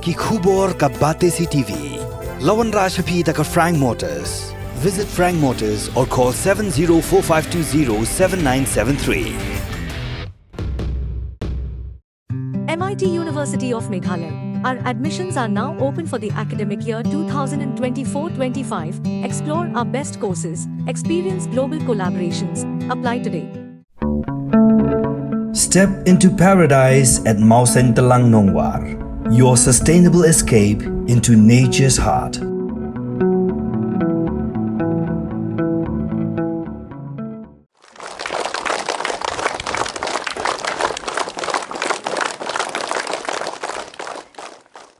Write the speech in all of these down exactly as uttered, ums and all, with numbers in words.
Ki khubor ka Batesi TV. La wanrah sha phi da ka Frank Motors. Visit Frank Motors or call seven zero four five two zero seven nine seven three. M I T University of Meghalaya. Our admissions are now open for the academic year two thousand twenty-four twenty-five. Explore our best courses, experience global collaborations. Apply today. Step into paradise at Mawsyntelang Nongwar, your sustainable escape into nature's heart.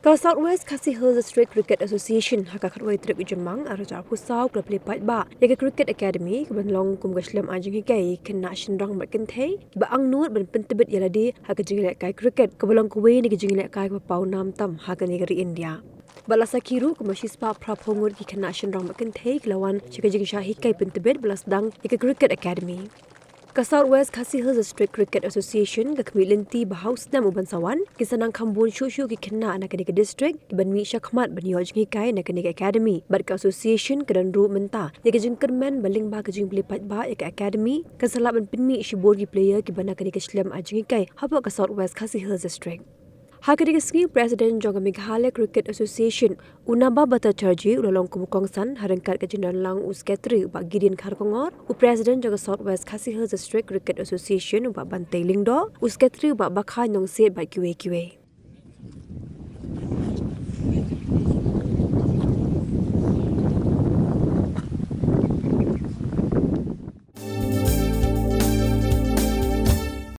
Ka South West Khasi Hills District Cricket Association ha ka khatwei tarik u Jymmang arhajar arphew saw ka la plie paidbah ïa ka Cricket Academy, kaban long kum ka shlem ai jinghikai ïa ki khynnah shynrang bad kynthei kiba angnud ban pyntbit ïa lade ha ka jingïalehkai cricket, kaba long kawei na ki jingïalehkai kaba paw nam tam ha kane ka ri India. Bad la sakhi ruh kumba shispah phraphew ngut ki khynnah shynrang bad kynthei ki la wan sha ka jingshah hikai pyntbit ba la sdang ïa ka Cricket Academy. Ka South West Khasi Hills District Cricket Association ka khmih lynti ba ha u snem uban sa wan kin sa nang kham bun shuh shuh ki khynnah na kane ka district kiban mih shakhmat ban ïoh jinghikai na kane ka academy. Bad ka association ka don ruh mynta ïa ka jingkyrmen ba lyngba ka jingplie paidbah ïa ka academy kan sa lah ban pynmih shibun ki player kiba na kane ka shlem ai jinghikai hapoh ka South West Khasi Hills District. Ha kane ka sngi, President jong ka Meghalaya Cricket Association, u Naba Bhattacharjee, u la long kum u kongsan ha ryngkat ka jingdon lang u Secretary, u Bah Gideon Kharkongor, u President jong ka South West Khasi Hills District Cricket Association, u Bah Bantei Lyngdoh, u Secretary, u Bah Bakha Nongsiej, bad kiwei kiwei.